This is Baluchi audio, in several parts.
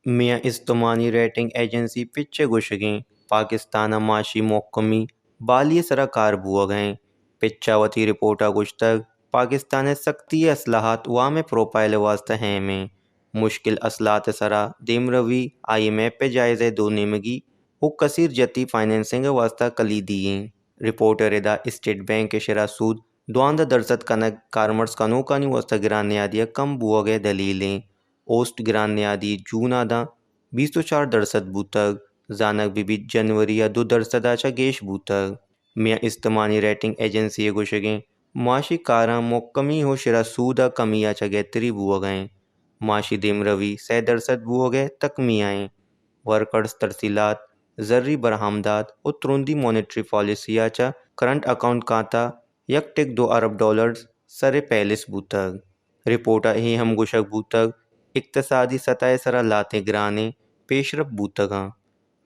میاں استمانی ریٹنگ ایجنسی پچ ء گوشگیں پاکستان ء معاشی محکمی بالی ء سرا کار بوگ ء انت۔ پچ ء وتی رپورٹ ء گوشتگ، پاکستان ء سختی ء اصلاحات وام ء پروفائل ء واستہ اہم انت۔ مشکل اصلاحات ء سرا دیمروی آئی ایم ایف ء جائزہ ء دو نیمگی و کثیر جتی فائنینسنگ ء واستہ کلیدی انت۔ رپورٹ ء ردا اسٹیٹ بینک ء شرح سود دوانزدہ درسد کنگ کارمرز کنوکانی واستہ گران نیادی ء کم بوگ ء دلیل انت۔ اوست گران نیادی جون ء داں بیست و چار درسد بوتگ، زانگ بہ بیت جنوری ء دو درسد ء چہ گیش بوتگ۔ میاں استمانی ریٹنگ ایجنسی ء گوشگیں معاشی کاراں مکمی و شرح سود ء کمی ء چہ گہتری بوگ ء انت۔ معاشی دیمروی سئے درسد بوگ ء تکمی ء انت۔ ورکرز ترسیلات، زری برآمدات و ترندی مانیٹری پالیسی ء چہ کرنٹ اکاؤنٹ کھاتہ یک ٹک دو ارب ڈالرز سر ء پیلس بوتگ۔ رپورٹ ء اے ہم گوشگ بوتگ، اقتصادی سطح ء سرا لہتیں گرانیں پیشرفت بوتگاں۔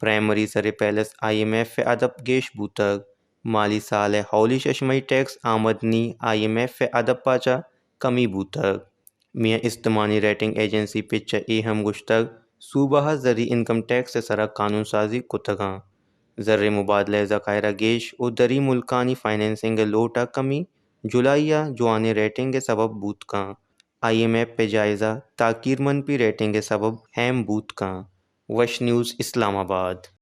پرائمری سر ء پیلس آئی ایم ایف ء ادپ گیش بوتگ۔ مالی سال ء اولی شش مئی ٹیکس آمدنی آئی ایم ایف ء ادپ ء چہ کمی بوتگ۔ میاں استمانی ریٹنگ ایجنسی پچ ء اے ہم گوشتگ، صوبہ ء زری انکم ٹیکس ء سرا قانون سازی کتگاں۔ زر ء مبادلہ ء ذخائر ء گیش و دری ملکانی فائنینسنگ ء لوٹ ء کمی جولائی ء جوانیں ریٹنگ ء سبب بوت کن۔ آئی ایم ایف ء جائزہ تاکیر منفی ریٹنگ ء سبب اہم بوت کن۔ وش نیوز اسلام آباد۔